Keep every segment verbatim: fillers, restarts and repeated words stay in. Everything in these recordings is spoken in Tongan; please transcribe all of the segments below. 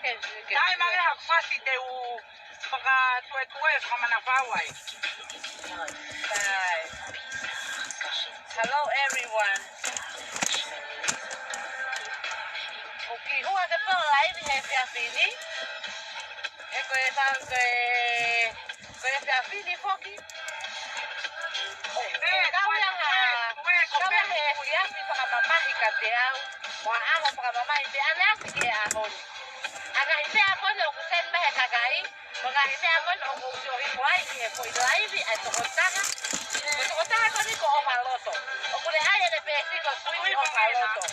Taimi ange ha fasi te u fakatuetue fakamanavahē ai. Hai. Hello everyone. ʻOku ou hū atu pē ʻo laivi he efiafi ni. He ko e fa-, ko e, ko e efiafi ni foki. Kau ia ha, kau ia he efiafi fakamamahi kiate au. Mo ha ʻaho fakamamahi pē ʻaneafi ki he ʻaho ni. ʻA e ngaahi meʻa ko eni ʻoku send mai he kakai, mo e ngaahi meʻa ko eni ʻoku ou sio hifo ai ki he foʻi laivi ʻa e tokotaha. Ko e tokotaha ko eni ko ʻOfaloto. ʻOku ne ʻai ʻene peesi ko Kuini ʻOfaloto.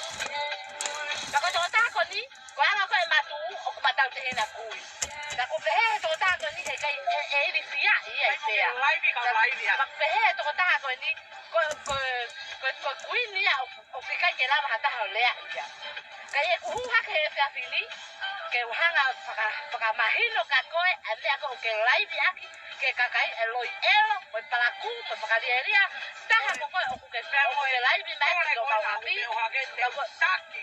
Ka ko e tokotaha ko eni, ko e anga ko ē ʻema tuʻu, ʻoku ma tautehina kui. Ka ʻoku pehē he tokotaha ko eni heʻikai, ʻe, ʻe ilifia ia ʻi pea. Ka ʻoku pehē he tokotaha ko eni, ko, ko, ko, ko e kuini ia ʻoku ʻoku ʻikai ke lava ha taha ʻo lea ia. Ka ʻi heʻeku hū hake he efiafi ni, ke u hanga ʻo faka-, fakamahino kia koe ʻa e meʻa ko ē ʻoku ke laivi ʻaki ki he kakai, ʻa e loi ʻelo, mo e palakū, mo e fakalielia, taha ko koe ʻoku ke, ʻoku ke laivi mai ki homau ʻapi.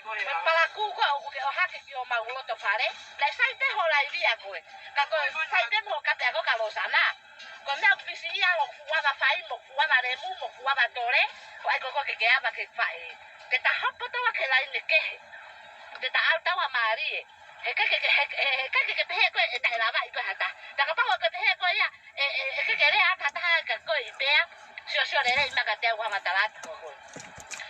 Mo e palakū ko ē ʻoku ke ʻohake ki homau loto fale. Naʻe sai pē hoʻo laivi ʻa koe. Ka ko e sai pē mo hoʻo kape ʻa koe kia Losana. Ko e meʻa ʻoku fisiʻia hoʻo fuʻu ava fai, mo e fuʻu ava lemu, mo e fuʻu ava tole, ko ai ko koe ke ke ava ke faʻē. Ke ta hopo taua ki he laine kehe. Ke ta ʻalu taua mālie. Heʻikai ke, he, he, heʻikai ke ke pehē koe ʻe taʻe lavaʻi koe ha taha. Ka kapau ʻoku ke pehē koe ia, ʻe, ʻe, ʻe ʻikai ke lea ha taha kia koe ʻi pea, siosio lelei mai kiate au ʻo hanga ʻo tala atu kia koe.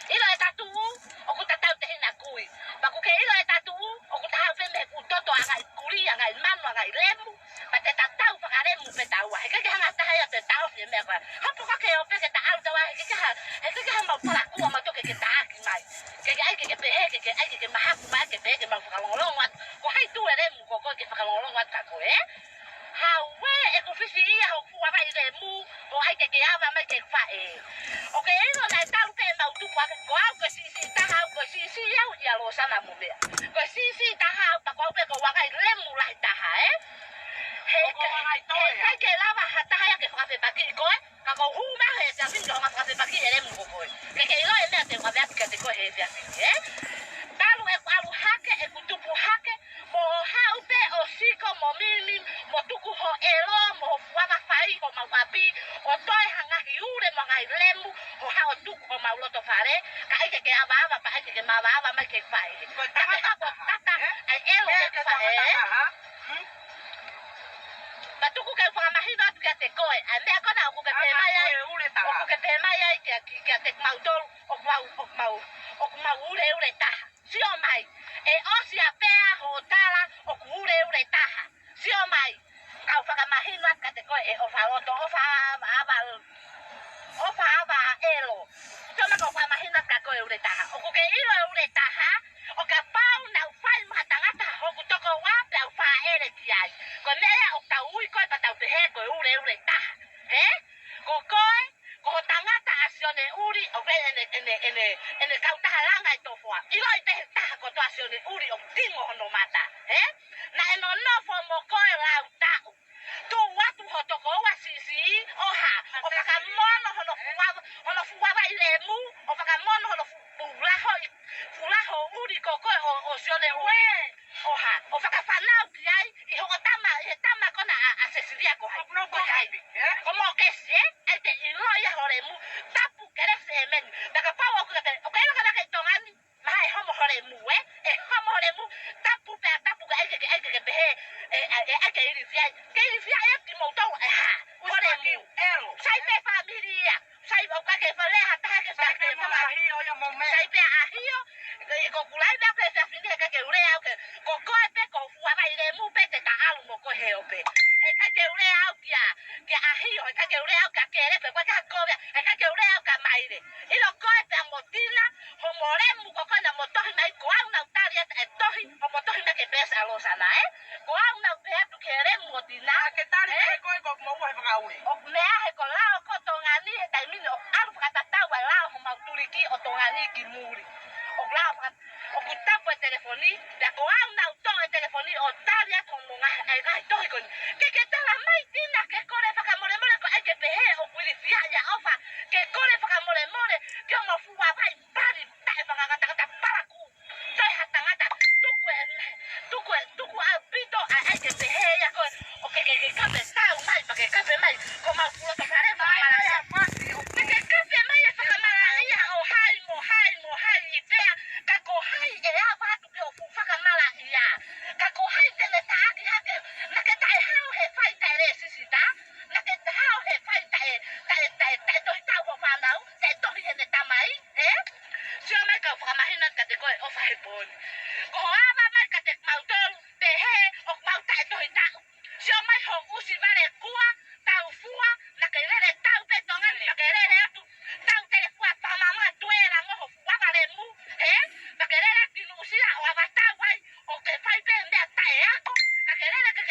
ʻIlo ʻeta tuʻu, ʻoku ta tautehina kui. Pea ʻoku ke ʻilo ʻeta tuʻu, ʻoku ta haʻu pē mei he kutoto ʻa e ngaahi kuli, ʻa e ngaahi manu, ʻa e ngaahi lemu. Pea te ta tau fakalemu pē taua. Heʻikai ke hanga ha taha ia ʻo toe taʻofi e meʻa ko ē. Hapo hake ʻo pehē ke ta ʻalu taua, heʻikai ke ha, heʻikai ke ha mau palakū ʻa mautolu ke ke taʻaki mai. Ke ke ʻai ke ke pehē, ke ke ʻai ke ke mahaku mai, ke pehē ke mau fakalongolongo atu. Ko hai tuʻu e lemu ko koe ke fakalongolongo atu kia koe, ē? Hau ē, ʻeku fisiʻia hoku fuʻu ava lemu, ʻo ʻai ke ke ava mai ke faʻē. ʻOku ke ʻilo naʻe talu pē ʻemau tupu hake, ko au ko e siʻisiʻi taha au, ko e siʻisiʻi au ʻia Losana mo meʻa. Ko e siʻisiʻi taha au, pea ko au pē ko e anga lemu lahi taha, ē? He, heʻikai ke lava ha taha ia ke fakafepakiʻi koe, ka ʻoku ou hū mai he efiafi ni ke u hanga ʻo fakafepakiʻi e lemu ko koe. Ke ke ʻilo e meʻa te u ʻave atu kiate koe he efiafi ni, ē? Talu ʻeku ʻalu hake, ʻeku tupu hake, mo haʻu pē ʻo siko mo mimi, mo tuku ho ʻelo, mo ho fuʻu ava fai homau ʻapi, ʻo toe ha ngaahi ule mo e ngaahi lemu, ʻo haʻu ʻo tuku homau loto fale, ka ʻai ke ke avaava, pea ʻai ke ke maavaava mai ke faʻē. Ko e tangata taha, ē? ʻA e ʻelo ke faʻē. Pea tuku ke u fakamahino atu kiate koe, ʻa e meʻa ko ena ʻoku ke pehē mai ai, ʻoku ke pehē mai ai kia, ki, kiate kimautolu, ʻoku mau, ʻoku mau, ʻoku mau uleule taha. Sio mai, ʻe ʻosi ʻapē hoʻo tala ʻoku uleule taha. Sio mai, kau fakamahino atu kiate koe ʻe ʻOfaloto, ʻOfa ava, ava, ʻOfa ava ʻelo. Sio mai kau fakamahino atu kia koe ule taha. ʻOku ke ʻilo e ule taha, ʻo kapau naʻa ku fai mo ha tangata hoku tokoua pea u fāʻele ki ai. Ko e meʻa ia ʻoku tau ui koe pea tau pehē ko e uleule taha. Hē? Ko koe, ko ho tangata ʻa Sione ʻUli, ʻoku ʻi ai ʻene, ʻene, ʻene, ʻene kautaha langa e tofoa. ʻIloʻi pē he taha kotoa ʻa Sione ʻUli ʻoku tingo hono mata. Hē? Naʻe nonofo mo koe lau taʻu. Tuʻu atu ho tokoua siʻisiʻi, ʻo hā, ʻo fakamono hono fuʻu ava, hono fuʻu ava lemu, ʻo fakamono hono fuʻu laho ʻi, fuʻu laho ʻuli ko koe ʻo, ʻo Sione ʻUli. ʻO hā, ʻo fakafanau ki ai, ʻi hoʻo tama, ʻi he tama ko ena ʻa, ʻa Sesilia ko hai. Ko hai. Ko Mōkesi, ē? ʻAi te ʻilo ia ho lemu, tapu kelesi ʻēmeni. Pea kapau ʻoku ke, ʻoku ke ʻilo ka ke ʻi Tonga ni, mahalo ʻe homo ho lemu, ē? ʻE homo ho lemu, tapu pea tapu ka ʻai ke, ke, ʻai ke, ke pehē, ʻe, ʻe, ʻe, ʻai ke ilifia, ke ilifia ʻe kimoutolu, ʻe hā, ho lemu. Sai pē fāmili ia, sai ʻoku ʻikai ke fale ha taha ke sai pē fāmili. Sai pē ʻa ʻAhio, ʻe, ko kulai pē ke fafini heʻikai ke u lea au ke, ko koe pē ko fuʻu ava lemu pē te ta ʻalu mo koe he ope. Heʻikai ke u lea au kia, kia ʻAhio, heʻikai ke u lea au kia Kele, pe ko e kaha koe, heʻikai ke u lea au kia Maile. ʻIlo koe pea mo Tina, homo lemu ko koe naʻa mo tohi mai ko au naʻa ku tali atu e tohi, homo tohi mai ke pēsi ʻa Losana, ē? Ko au naʻa ku pehē atu ki he lemu ʻo Tina. ʻA ke tali mai koe ko mo ua he fakaue. ʻOku meʻa he ko e lao ko Tonga ni he taimi ni ʻoku ʻalu fakatatau ʻa e lao homau tuliki ʻo Tonga ni ki muli. ʻOku lao faka-, ʻoku tapu e telefoni, pea ko au naʻa ku toʻo e telefoni ʻo tali atu hono ngaahi, ʻa e ngaahi tohi ko eni. Ke ke tala mai Tina ke kole fakamolemole ko ʻai ke pehē ʻoku ilifia ʻia ʻOfa. Ke kole fakamolemole, ke mo fuʻu ava pali, taʻe fakangatangata palakū. Toe ha tangata, tuku e, tuku e, tuku ʻa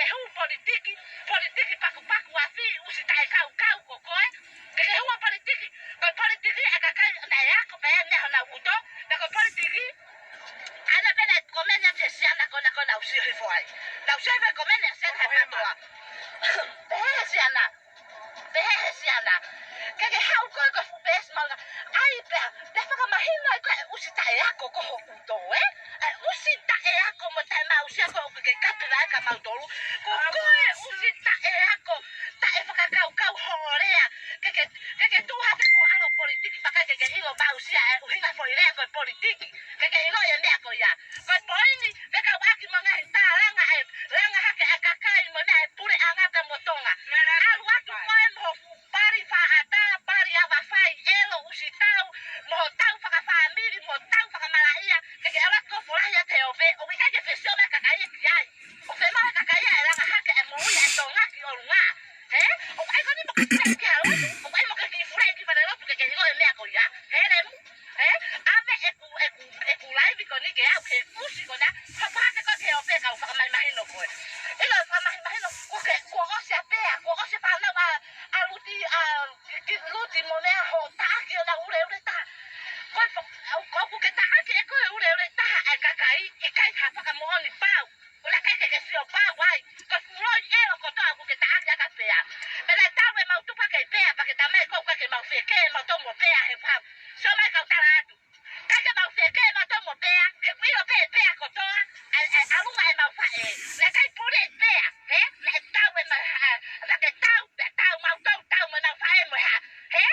Hū politiki, politiki pakupaku afi, ʻusi taʻekaukau ko koe. Ke ke hū ʻo politiki, ko e politiki ʻa e kakai naʻe ako pē ʻenau ʻuto, pea ko e politiki, ʻa ena pē naʻe komeni atu he siana ko ena ko ena ʻusi hifo ai. Naʻe ʻusi hifo e komeni ʻa e siana he mātuʻa. Pehē he siana. Pehē he siana. Ke ke haʻu koe ko e fuʻu peesi maʻu na. ʻAi pea, pea fakamahino ai ko e ʻusi taʻeako ko ho ʻuto, ē? ʻA e ʻusi taʻeako mo taʻemaʻusia ko ē ʻoku ke kapi ai kia mautolu. Ko koe ʻusi taʻeako, taʻefakakaukau hoʻo lea. Ke ke, ke ke tuʻu hake ko ʻalu ʻo politiki pea ʻikai ke ke ʻilo maʻusia e ʻuhinga foʻi lea ko e politiki. Ke ke ʻilo e meʻa ko ia. Ko e poini, fekauʻaki mo e ngaahi tā langa ē, langa hake ʻa e kakai mo e meʻa ʻa e puleʻanga pea mo Tonga. ʻAlu atu koe mo ho fuʻu pali fakaʻatā, pali ava fai, ʻelo, ʻusi tau, mo ho tau fakafāmili, mo ho tau fakamalaʻia, ke ke ʻalu atu ko e folahi ʻa e ope, ʻoku ʻikai ke fesiʻo mai e kakai ia ki ai. ʻOku fiemaʻu ʻe he kakai ia ʻe langa hake e moʻui ʻa e Tonga ki ʻolunga. Hē? ʻOku ʻai ko eni mo ke kiʻi ʻalu atu, ʻoku ʻai mo ke kiʻi fuleʻi ki falelotu ke ke ʻilo e meʻa ko ia. Hē, Lemu? Hē? ʻAve ʻeku, ʻeku, ʻeku laivi ko eni ke aʻu ki he ʻusi ko ena, hopo hake koe ki he ope kau fakamahimahino koe. ʻIlo, fakamahimahino, kuo ke, kuo ʻosi ʻa Pea, kuo ʻosi e fānau ʻa, ʻa Luti, ʻa, ki, ki Luti mo e meʻa hoʻo taʻaki ʻo na uleule taha. Ko e fo-, ʻoku, ʻoku ke taʻaki ʻe koe uleule taha ʻa e kakai, ʻikai ha fakamoʻoni pau. ʻO na ʻikai ke ke sio pau ai, ko e fuʻu loi ʻelo kotoa ʻoku ke taʻaki ʻaki ʻa Pea. Pea naʻe tau ʻemau tupu hake ʻi Pea, pea ke talamai ko ē ʻoku ʻikai ke mau fiekē mautolu mo Pea he pau. Sio mai kau tala atu. ʻIkai ke mau fiekē mautolu mo Pea, he ʻoku ʻilo pē ʻe Pea kotoa, ʻa e, ʻa e ʻalunga ʻemau faʻē. Naʻe ʻikai puli ʻe Pea, hē? Naʻe tau ʻemau, ʻa, naʻe tau, pea tau mautolu, tau mo ʻemau faʻē mo e hā. Hē?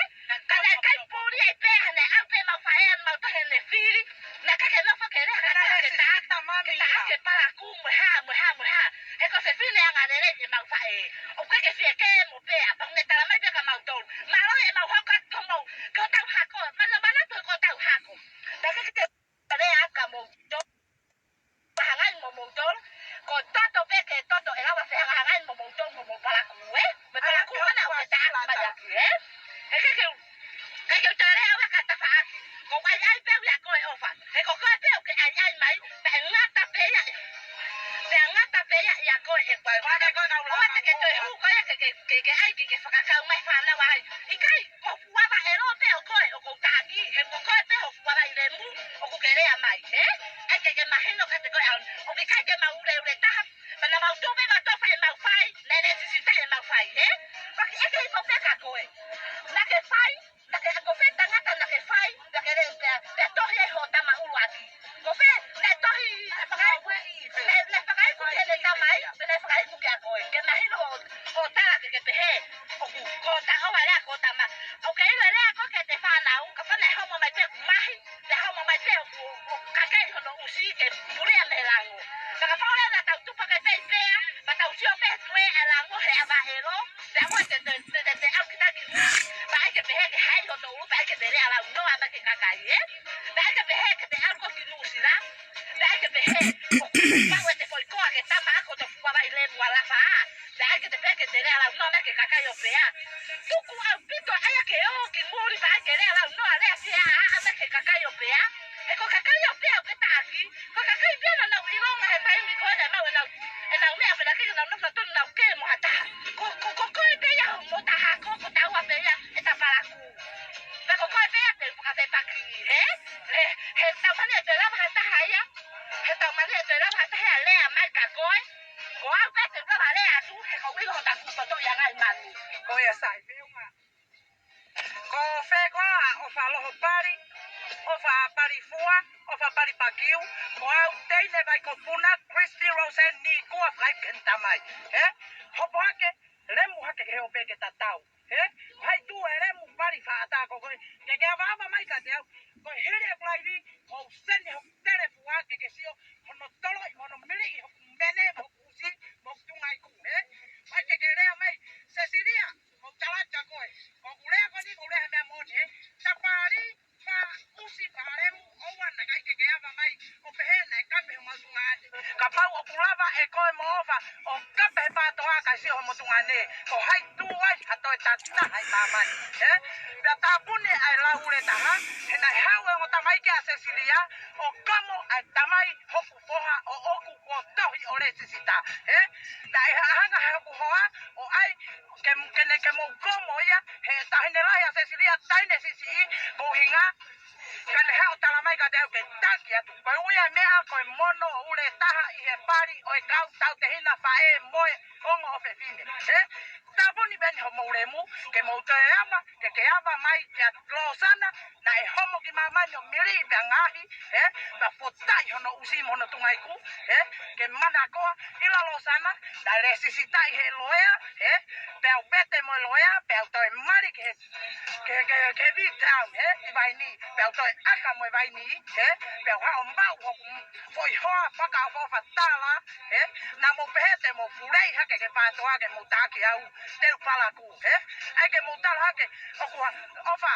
Ka naʻe ʻikai puli ʻe Pea, naʻe ʻau pē ʻemau faʻē, ʻa ʻemau tohi ʻene fili. Naʻe ʻikai ke nofo ke lea, ka naʻe taʻaki, taʻaki, taʻaki e palakū mo e hā, mo e hā, mo e hā. He ko e fefine angalelei ʻemau faʻē. ʻOku ʻikai ke fiekē mo Pea, pea ʻoku ne talamai pē kia mautolu. Mālō ʻemau hoko atu ko homou, ko hotau hako, mana, manatu ko hotau hako. Pea ke ke lea ʻaki kia moutolu. Fehangahangai mo moutolu. Ko e toto pē ke toto ʻe lava fehangahangai mo moutolu mo hoʻomou palakū, ē? Mo e palakū ko ena ʻoku ke taʻaki mai ʻaki, ē? He ʻikai ke u, ʻikai ke u toe lea au ia ki he tafaʻaki. Ko e ʻaiʻai pē au ʻia koe ʻofa. He ko koe pē ʻoku ke ʻaiʻai mai, pea ngata pē ia. Pea ngata pē ia ʻia koe ʻe koe. ʻOua te ke toe hū koe ia ke, ke, ke, ke ʻai ke, ke fakakau mai fānau ai. ʻIkai, ko e fuʻu ava ʻelo pē ʻo koe ʻoku ou taʻaki, he ko koe pē ho fuʻu ava ʻi Lemu ʻoku ke lea mai, ē? ʻAi ke ke mahino kiate koe ʻaho ni, ʻoku ʻikai ke mau uleule taha, pea naʻa mau tuʻu pē mautolu ʻo fai ʻemau fai, naʻe lēsisita ʻemau fai, ē? Pea ke ʻeke hifo pē kia koe. Naʻa ke fai, naʻa ke, ko fē tangata naʻa ke fai, naʻa ke lea pea, pea tohi ai hoʻo tama ʻuluaki. Ko fē, naʻe tohi, naʻe, naʻe fakaiku ki heʻene tamai, pea naʻe fakaiku kia koe. Ke mahino hoʻo, hoʻo tala ke ke pehē. ʻOku, ko e taʻoa lea ko e tama. ʻOku ke ʻilo e lea ko ē ki heʻete fānau, kapau naʻe homo mai pē ʻoku mahi, naʻe homo mai pē ʻoku, ʻoku kakeʻi hono ʻusi ke pulia mei he lango. Pea kapau leva naʻa tau tupu hake pē ʻi Pea, pea tau sio pē he tuē ʻa e lango he ava ʻelo, pea ʻoua te, te, te, te, te ʻau kita ki mui, pea ʻai ke pehē ke haʻi hoto ʻulu, pea ʻai ke te lea lau noa mai ki he kakai, ē? Pea ʻai ke pehē ke te ʻalu koe ki Nuʻusila, pea ʻai ke pehē, ʻoku pau ʻete foʻi koa ke tama ʻaki hoto fuʻu ava ʻi Lemu ʻa Lafa, pea ʻai ke te pehē ke te lea lau noa mai ki he kakai ʻo Pea. Tuku ʻaupito ʻa ia ke ō ki muli pea ʻai ke lea lau noa lea Pea ʻa, ʻa mai ki he kakai ʻo Pea. He ko e kakai ʻo Pea ʻoku ke taʻaki, ko e kakai pē ia naʻa nau ʻilonga he taimi ko ē naʻa nau, ʻenau, ʻenau meʻa pē naʻe ʻikai ke nau nofo atu naʻa nau kē mo ha taha. Ko, ko, ko koe pē ia mo hota hako, ko taua pē ia ʻeta palakū. Pea ko koe pē ia te u fakafepaki, hē? He, he taumaiā ʻe toe lava ha taha ia, he taumaiā ʻe toe lava ha taha ia lea mai kia koe. Ko au pē te u lava lea atu, he ʻoku ou ʻilo hota fuʻu totoʻi angaʻi manu. Ko ia sai, feʻunga. Ko fē koā, ʻofa Lohopali, ʻofa Palifua, ʻofa Palipakiu, ko au teine Vaikopuna, Christy Rosen Nikua, fai ken tamai. Hē? Hopo hake, Lemu hake ke he ope ke tatau. Hē? Hai tu e Lemu Pali faʻata ko koe. Ke ke avaava mai kiate au. Ko e hili ʻeku laivi, ʻoku ou seni hoku telefua ke ke sio, hono toloʻi, hono miliʻi, hoku mene, hoku ʻusi, mo hoku tunga iku, hē? Mai ke ke lea mai, Sesilia, ʻoku ou tala atu kia koe. ʻOku ou lea ko eni, ʻoku ou lea he meʻa moʻoni, hē? Tapali, fa, ʻusi, fa Lemu, ʻoua naʻa ke ke ava mai, ʻo pehē naʻe kape homau tunga ʻaʻahi. Kapau ʻoku lava ʻe koe mo ʻofa ʻo kape he pātoa kae sio ho motuʻa ne, ko hai tuai ha toe tata hai māmani, ē? Pea tāpuni ʻa e lau ʻuletaha, he naʻe haʻu e ongo tamaiki ʻa Sesilia, ʻo komo ʻa e tamai hoku foha ʻoʻoku kuo tohi ʻo lēsisita, ē? Naʻe hanga he hoku hoa, ʻo ʻai, ke, ke ne ke mou komo ia, he taʻahine lahi ʻa Sesilia, taʻahine siʻisiʻi, ko e ʻuhinga, ka ne haʻu ʻo tala mai kiate au ke taki atu. Ko e ui ʻa e meʻa, ko e mono ʻuletaha ʻi he pali ʻo e kau tautehina faʻē mo e ongo ʻofefine. Ē? Tāpuni pē eni homou lemu, ke mou toe ava, ke ke ava mai kia Losana, naʻe homo ki māmani ʻo mili pea ngaahi, ē? Pea fotaʻi hono ʻusi mo hono tunga iku, ē? Ke manakoa, ʻilo Losana, naʻe lēsisitaʻi he loea, ē? Pea u pete mo e loea, pea u toe mali ki he, ki he, ki he, ki he V-Town, ē? ʻI Vaini, pea u toe ʻaka mo e Vaini, ē? Pea u haʻu ʻo maʻu hoku foʻi hoa fakaʻofoʻofa tala, ē? Naʻa mou pehē te mou fuleʻi hake ki he pātoa ke mou taki au, te u palaku, ē? ʻAi ke mou tala hake, ʻoku ʻofa,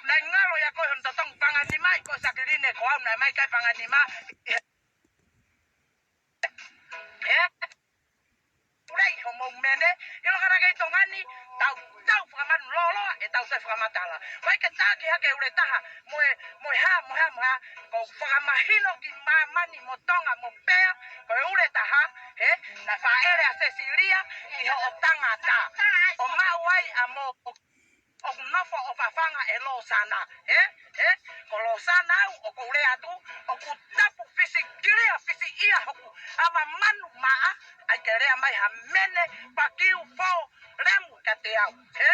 naʻe ngalo ia ko e hono totongi panganima ʻi ko Sakiline ko au naʻe mai kai panganima, ē? Ē? Fuleʻi homou mene, ʻilo ka na kei Tonga ni, tau, tau fakamanu lolo, ʻe tau sai fakamatala. Vai ke taki hake ʻuletaha, mo e, mo e hā, mo e hā, mo e hā, ko fakamahino ki māmani mo Tonga mo pea, ko e ʻuletaha, ē, naʻe fāʻele ʻa Sesilia, ʻi hoʻo tangata. ʻO maʻu ai ʻa mo ʻoku nofo ʻo fafanga ʻe Losana, ē? Ē? Ko Losana au, ʻoku ou lea atu, ʻoku tapu fisikilia, fisiʻia hoku ava manu maʻa, ʻai ke lea mai ha mene, pakiu, fō, lemu kiate au, ē?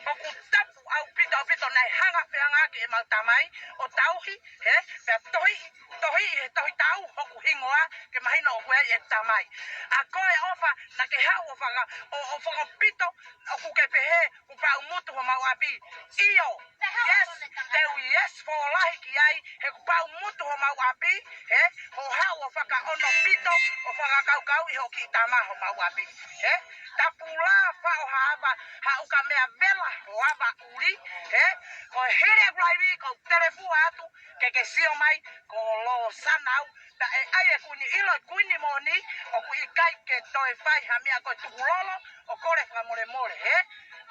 ʻOku tapu ʻaupito, ʻaupito naʻe hanga fehangaaki ʻemau tamai, ʻo tauhi, ē? Pea tohi, tohi, he tohi tau, hoku hingoa, ke mahino ʻoku ʻi ai e tamai. ʻA koe ʻofa, naʻa ke haʻu ʻo faka-, ʻo, ʻo fakapito, ʻoku ke pehē, kuo pau mutu homau ʻapi. ʻIo. Yes, te u yes fōlahi ki ai, he kuo pau mutu homau ʻapi, ē, hoʻo haʻu ʻo fakaʻono pito, ʻo fakakaukauʻi hoʻo kiʻi tama homau ʻapi, ē. Tapula faʻo ha ava, haʻu ka mea vela, ho ava ʻuli, ē. Ko e hili ʻeku laivi, ko e telefua atu, ke ke sio mai, ko Losana au, pea ʻe ʻai e kuini ʻilo, kuini moʻoni, ʻoku ʻikai ke toe fai ha meʻa ko e tukulolo, ʻo kole fakamolemole, ē?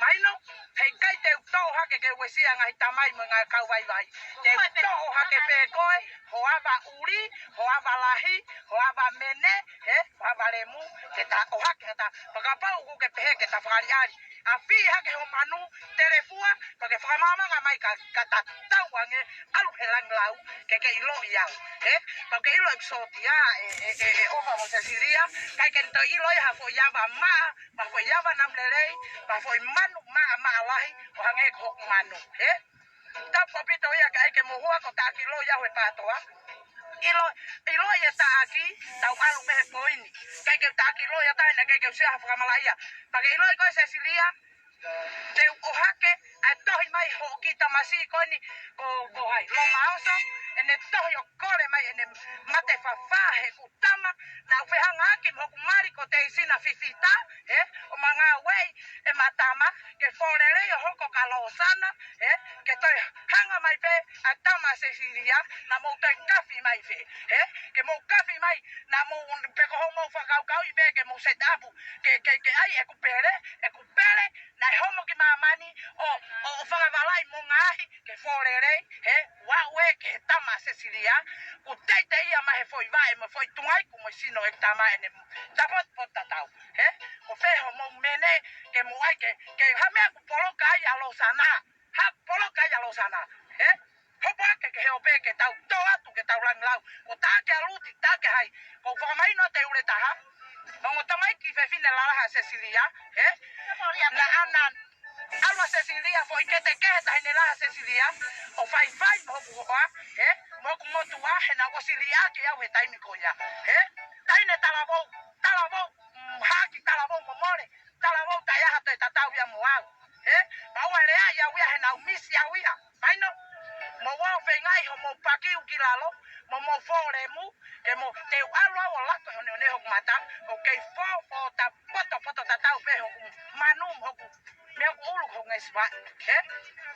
Mahino, heʻikai te u toʻo hake ke uesia ngaahi tamai mo e ngaahi kau vaivai. Te u toʻo hake pē koe, ho ava ʻuli, ho ava lahi, ho ava mene, ē? Ho ava lemu, ke ta ʻohake ʻa ta, fakapau ʻoku ke pehē ke ta fakaʻaliʻali. ʻAfī hake ho manu, telefua, pea ke fakamaʻamaʻa mai ka, ka ta tau ange, ʻalu he langilau, ke ke ʻiloʻi au. Ē? Pea ke ʻilo ʻeku sōtia, ē, ē, ē, ē, ʻofa mo Sesilia, ʻikai ke ne toe ʻilo ia ha foʻi ava maʻa, mo ha foʻi ava namu lelei, mo ha foʻi manu maʻa, maʻa lahi, ʻo hangē ko hoku manu, ē? Tapu ʻaupito ia ke ʻai ke mou hua ko taki loi au he pātoa. ʻIlo, ʻilo ia taʻaki, tau ʻalu mei he poini. ʻIkai ke u taki loi ia taʻe naʻe ʻikai ke u sio ha fakamalaʻia. Pea ke ʻiloʻi koe Sesilia, te u ʻohake, ʻa e tohi mai hoʻo kiʻi tamasiʻi ko eni, ko, ko hai, Loma Oso, ʻene tohi ʻo kole mai, ʻene mate fafā he ku tama, naʻa ku fehangaaki mo hoku mali ko Teisina Fifita, ē, ʻo mangaueʻi ʻema tama, ke fōlelei ʻo hoko ka Losana, ē, ke toe hanga mai pē ʻa e tama Sesilia, naʻa mou toe kafi mai pē, ē, ke mou kafi mai, naʻa mou pe ko hoʻomou fakakaukauʻi pē, ke mou set up, ke, ke, ke ʻai ʻeku pele, ʻeku pele, naʻe homo ki māmani, ʻo, ʻo, ʻo fakavalaʻi mo ngaahi, ke fōlelei, ē, ʻoua ʻe ke he tama Sesilia, kuo teitei ia mai he foʻi vaʻe mo e foʻi tunga iku mo e sino ʻeku tama ʻene tapotu potu tatau, ē, ʻo fē hoʻomou mene, ke mou ʻai ke, ke ha meʻa kuo poloka ai ʻa Losana, ha poloka ai ʻa Losana, ē, hopo ake ke he ope ke tau tō atu ke tau langilau, ko taʻaki ʻa Luti, taʻaki hai, ko fakamahino te ule taha, ongo tamaiki fefine lalahi ʻa Sesilia, ē, naʻa na ʻalu ʻa Sesilia, foʻi kete kehe taʻahine lahi ʻa Sesilia, ʻo faifai mo hoku hoa, ē, mo hoku motuʻa, he naʻa ku ʻosi liʻaki au he taimi ko ia, ē, taʻahine talavou, talavou, mm, haki talavou mo mole, talavou taʻe ʻi ai ha toe tatau ia mo au, ē, pea ʻoua ʻe leaʻi au ia he naʻa ku misi au ia, mahino, mou ō ʻo feingaʻi hoʻomou pakiu ki lalo, mo mou fō lemu, ke mou, te u ʻalu au ʻo lato ʻoneʻone hoku mata, ʻoku kei fō, fō ta, poto, poto tatau pē hoku manu, hoku Meʻa ʻoku ʻulu ko e ngaahi siva, ē?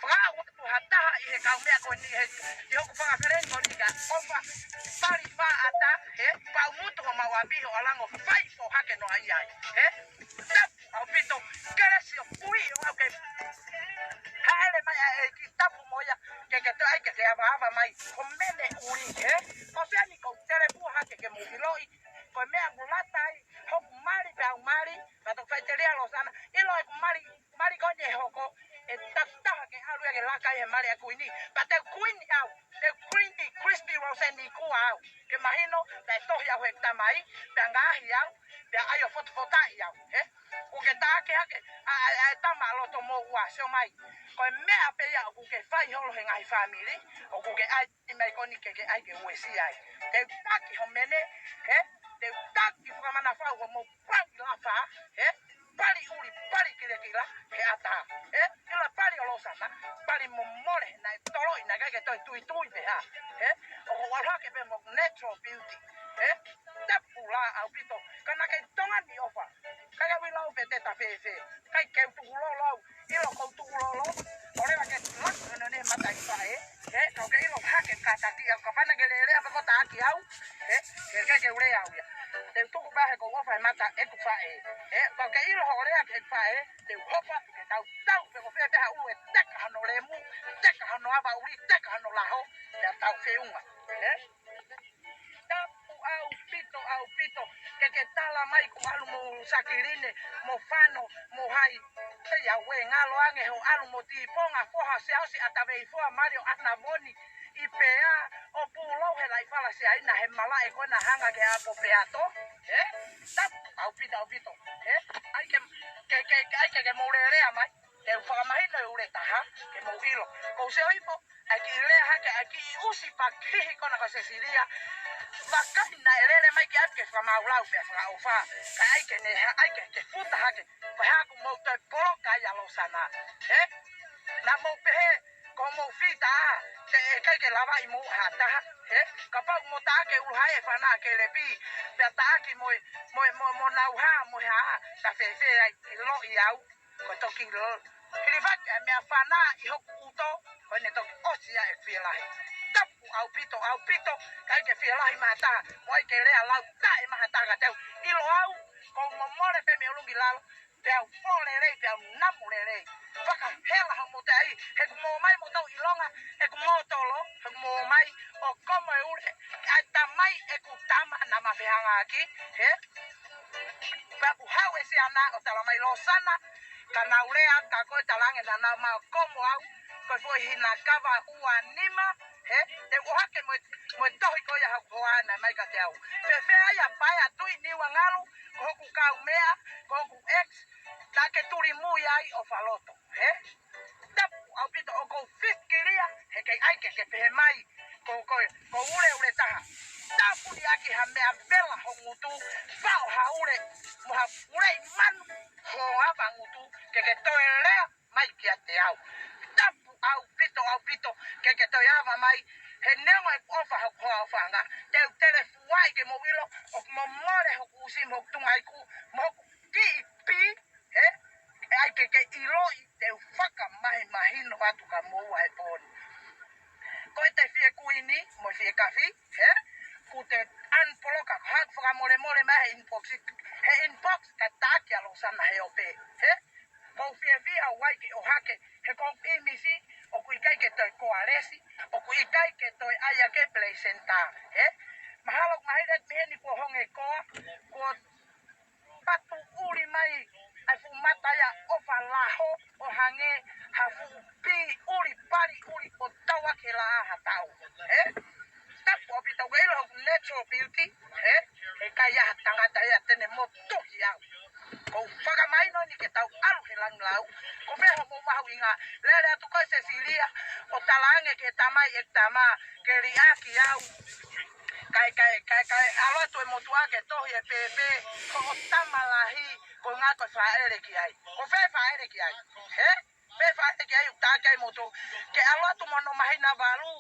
Fakaʻau atu ha taha ʻi he kau meʻa ko eni, ē? ʻI hoku fakafeleni ko eni ka ʻofa, pali fā ata, ē? Pau mutu homau ʻapi ho ʻalango, fai foʻi hake noa ia, ē? Tapu ʻaupito, kelesi ʻo kui ʻo au ke haʻele mai ʻa e ʻEiki, tapu mo ia, ke ke toe ai ke ke avaava mai, ko e mene ʻuli, ē? Ko e fē eni ko e telepua hake ke mou ʻiloʻi, ko e meʻa ʻoku lata ai hoku mali pea u mali, pea toki faʻiteliha Losana, ʻilo ʻeku mali, mali ko eni ʻe hoko, ʻe takitaha ke ʻalu ia ke laka ʻi he mali ʻa e kuini, pea te u kuini au, te u kuini, Christy Rosen Nikua au, ke mahino, pea tohi au he tamai, pea ngaahi au, pea ʻai ʻo fotofotaʻi au, ē? ʻOku ke taʻaki hake, ʻa, ʻa, ʻa e tama ʻa loto mo ua, sio mai. Ko e meʻa pē ia ʻoku ke fai holo he ngaahi fāmili, ʻoku ke ʻai mai ko eni ke ke ʻai ke uesia ai. Te u taki ho mene, ē? Te u taki fakamanafau homou pali lafa, ē? Pali ʻuli, pali kilekila, he ʻata, ē? ʻIlo e pali ʻo Losana, pali momole, naʻe toloʻi, naʻe ʻikai ke toe tuitui pē ha, ē? ʻOku ou ʻalu hake pē mo e natural beauty, ē? Tapu lā ʻaupito, ka naʻe ʻikai Tonga ni ʻofa. ʻIkai ke u ʻilo pe te ta fēfē. ʻIkai ke u tukulolo au. ʻIlo ʻoku ou tukulolo. ʻO leva ke laka hono ne mata ʻi faʻē. Ē, ka ʻoku ke ʻilo hake kātaki au. Kapau naʻa ke lele pē ko e taki au. Ē, ke ke ke u lea au ia. Te u tuku pē he ʻoku ou ʻofa he mata ʻeku faʻē. Ē, ka ʻoku ke ʻilo hoʻo lea ki he faʻē. Te u hopa atu ke tau tau pe ko fē pē ha ʻulu ʻe teka hono lemu. Teka hono ava ʻuli, teka hono laho. Pea tau feʻunga. Ē? Tapu ʻaupito, ʻaupito, ke ke tala mai kuo ʻalu mo Sakiline, mo Fano, mo hai. Pea ʻoua ʻe ngalo ange hoʻo ʻalu mo Tiponga, Foha, Siaosi, ʻAtaveifoa, Malio, ʻAnavoni, ʻIpea, ʻo pulou he laʻi fala Siaina, he malaʻe ko ena hanga ki he ʻapo peato, ē? Tapu ʻaupito, ʻaupito, ē? ʻAi ke, ke, ke, ke, ʻai ke, ke mou lelea mai, te u fakamahino e ʻulu ʻe taha, ke mou ʻilo. Ko u sio ipo, ʻai ke lea hake, ʻai ke ʻusi pakihi ko ena ko Sesilia. Vakai naʻe lele mai ki ai ke fakamāulau pea fakaʻofa. Ka ʻai ke ne ha, ʻai ke, ke futa hake. Ko e hā ʻoku mou toe poloka ai ʻa Losana. Ē? Naʻa mou pehē, ko mou fita, te ʻikai ke lava ʻi mou ha taha. Ē? Kapau mo taʻaki ʻulu hai e fana ke lepi. Pea taʻaki mo e, mo e, mo, mo nau hā, mo e hā, ta fēfē ai, ʻiloʻi au. Ko e toki lo. Hilifaki ʻa e meʻa fana ʻi hoku ʻuto, ko ʻene toki ʻosi ia e fielahi. Tapu ʻaupito, ʻaupito, ʻikai ke fielahi maha taha, mo ʻai ke lea lau taʻe maha taha ka te u ʻilo au, ko u momole pē mei ʻolunga ki lalo, pea u fō lelei, pea u namu lelei. Fakahela hoʻomou teʻa ai, he ʻoku mou ō mai mo tau ʻilonga, he ʻoku mou tolo, he ʻoku mou ō mai, ʻo komo e ʻule, ʻa e tamai ʻeku tama naʻa ma fehangaaki, ē? Pea ʻoku haʻu e siana ʻo tala mai Losana, ka nau lea ka ko e talange naʻa nau ma komo au, ko e foʻi hina kava ua nima, ē? Te u ʻohake mo e, mo e tohi ko ia hoku hoa naʻe mai kiate au. Fēfē ai ʻa Paea Tuʻi Niuangalu, ko hoku kaumeʻa, ko hoku ex, naʻa ke tuli mui ai ʻo faloto, ē? Tapu ʻaupito ʻoku ou fikilia, he ʻikai ke ke pehē mai, ko, ko, ko e ʻuleʻule taha. Tapu ni ʻaki ha meʻa vela ho ngutu, faʻo ha ʻule, mo ha ʻuleʻi manu, ho ava ngutu, ke ke toe lea mai kiate au. Tapu ʻaupito, ʻaupito, ke ke toe ava mai, he neongo e ʻofa hoku hoa ʻofaʻanga, te u telefuaʻi ke mou ʻilo, ʻoku momole hoku ʻusi mo hoku tunga iku, mo hoku kiʻi pī, ē? ʻE ʻai ke ke ʻiloʻi te u fakamahimahino atu kia moua he pō ni. Ko e te fie kuini, mo e fie kafi, ē? Kuo te unblock, ha fakamolemole mai he inbox, he inbox ka taki ʻa Losana he ope, ē? Ko u fiefia ʻo ʻai ke ʻohake, he ko u ʻimisi, ʻoku ʻikai ke toe koa lesi, ʻoku ʻikai ke toe ʻai ake play center, ē? Mahalo mahalo mei heni kuo honge koa, kuo patu ʻuli mai, ʻa e fuʻu mata ia ʻofa laho, ʻo hangē ha fuʻu pī ʻuli pali ʻuli ʻo tau ake la ha tau. Ē? Tapu ʻaupito ke ʻilo hoku natural beauty, ē? ʻE ʻikai ha tangata ia te ne motuhi au. Ko u fakamahino ni ke tau ʻalu he langilau. Ko e meʻa hoʻomou mahuʻinga. Lele atu ko Sesilia, ʻo talaange ki he tamai ʻeku tama, ke liʻaki au. Kae, kae, kae, kae, ʻalu atu e motuʻa ke tohi e pēpē, ko hoʻo tama lahi, ko e ʻuhinga ko e fāʻele ki ai. Ko fē fāʻele ki ai? Ē? Fē fāʻele ki ai ʻoku taki ai motu. Ke ʻalu atu mo hono māhina valu,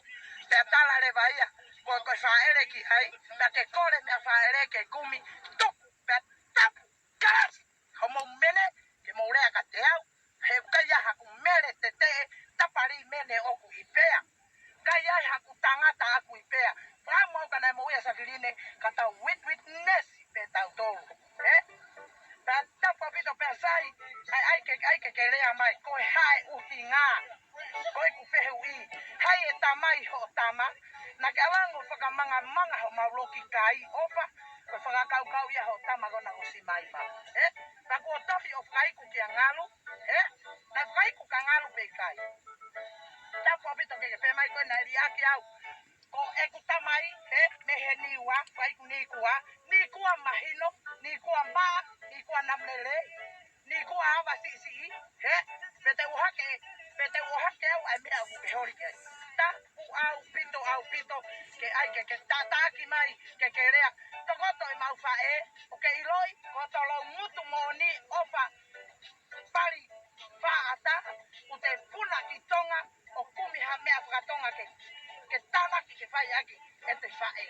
pea tala leva ia, ko, ko e fāʻele ki ai, pea ke kole meʻa fāʻele ke kumi, tuku, pea tapu, kalasi, hoʻomou mene, ke mou lea kiate au, he Ko ʻeku fehuʻi, hai e tamai hoʻo tama, naʻa ke ʻalu ange ʻo fakamangamanga homau loki kai, ʻofa, ko e fakakaukau ia hoʻo tama ko ena kuo ʻosi mai mai. Ē? Ka kuo tohi ʻo fakaiku kia Ngalu, ē? Naʻe fakaiku kia Ngalu pe ʻikai. Tapu ʻaupito ke ke pehē mai ko ena ʻe liʻaki au. Ko ʻeku tamai, ē, mei he Niua, fakaiku Nikua, Nikua mahino, Nikua maʻa, Nikua namu lelei, Nikua ava siʻisiʻi, ē, pea te u ʻohake, pea te u ʻohake au ʻa e meʻa ʻoku ke holi ki ai. Tapu ʻaupito, ʻaupito, ke ʻai ke, ke tātaki mai, ke ke lea. Tokoto ʻemau faʻē, ʻoku ke ʻiloʻi, ko e tolo ngutu moʻoni, ʻofa, pali, faʻata, ʻoku te puna ki Tonga, ʻo kumi ha meʻa fakatonga ke, ke tānaki ke fai ʻaki ʻete faʻē.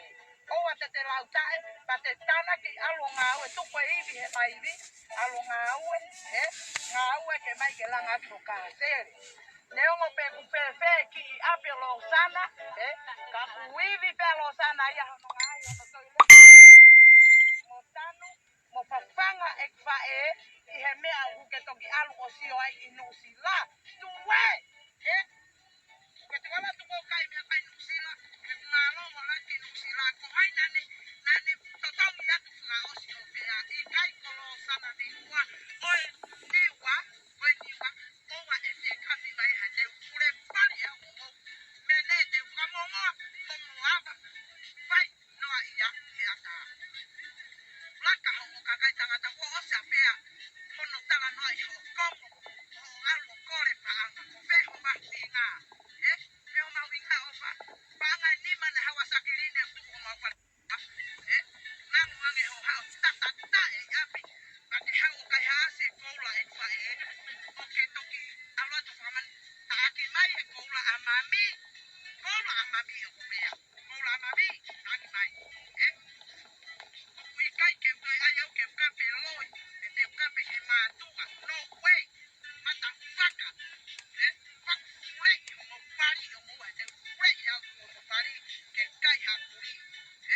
ʻOua te te lau taʻe, pea te tānaki ʻalu ʻo ngāue, tuku e ivi he maivi, ʻalu ʻo ngāue, ē, ngāue ke mai ke langa atu ho kāsele. Neongo pe ʻoku fēfē kiʻi ʻapi ʻo Losana, ē, ka ʻoku ivi pē ʻa Losana ia hono ngaahi hono toilet. Mo tanu, mo fafanga ʻeku faʻē ʻi he meʻa ʻoku ke toki ʻalu ʻo sio ai ʻi Nuʻusila. Tuē! Ē? Ko e tuala tuku kai meʻakai Nuʻusila, ke mālō mo laki Nuʻusila, ko hai naʻa ne, naʻa ne totongi atu fakaʻosi ʻo pea, ʻikai ko Losana Niua, ko e Niua, ko e Niua, ʻoua ʻe fekami mai ha te u pule pali ʻa ʻo, ʻo, mene te u kamongoa, ko mo ava, fai, noa ia he ata. Laka hoʻo kakai tangata kuo ʻosi ʻa pea. Hono talanoa ʻi hoʻo komo. Hoʻo ʻalu ʻo kole paʻanga. Ko fē ho mahuʻinga. Ē? Fē ho mahuʻinga ʻofa. Paʻanga ʻe nima naʻe haʻu ʻa Sakiline ʻo tuku homau pale. Ē? Ngamu ange hoʻo haʻu tatata e ʻapi. Ka te haʻu ʻo kaihaʻasi e koula ʻe fai ē. ʻO ke toki ʻalu atu fakamani. Taʻaki mai e koula ʻa mami. Koula ʻa mami ʻoku lea. Koula ʻa mami, taki mai. Ē? ʻOku ʻikai ke u toe ʻai au ke u kape loi, ʻe te u kape he mātuʻa, no way. Mata faka. Ē? Faku fuleʻi homo pali, homo ua, te u fuleʻi au homo pali, ke kai ha puli.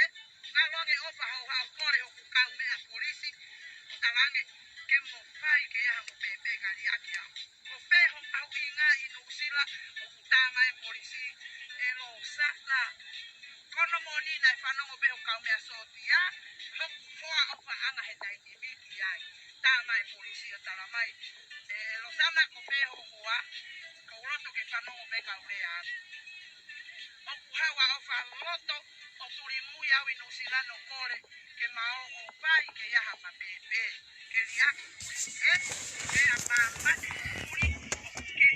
Ē? Ngalo ange ʻofa hau hau kole hoku kaumeʻa polisi, ʻo talange, ke mo fai ke ia ha mo pēpē ka liʻaki au. Ko fē ho mahuʻinga ʻi Nuʻusila, ʻoku tā mai e polisi, ʻe Losana. Ko hono moʻoni naʻe fanongo pē ho kaumeʻa sōtia, hoku hoa ʻofaʻanga he taimi ni ki ai. Tā mai e polisi ʻo tala mai, ʻe Losana ko fē ho hoa, ko u loto ke fanongo pē kau lea. ʻOku haʻu ʻa ʻofa loto, ʻo tuli mui au ʻi Nuʻusila no kole, ke ma ō ʻo fai ke ia ha ma pēpē, ke liʻaki koe, ē? Ke a ma mate kuli, ke,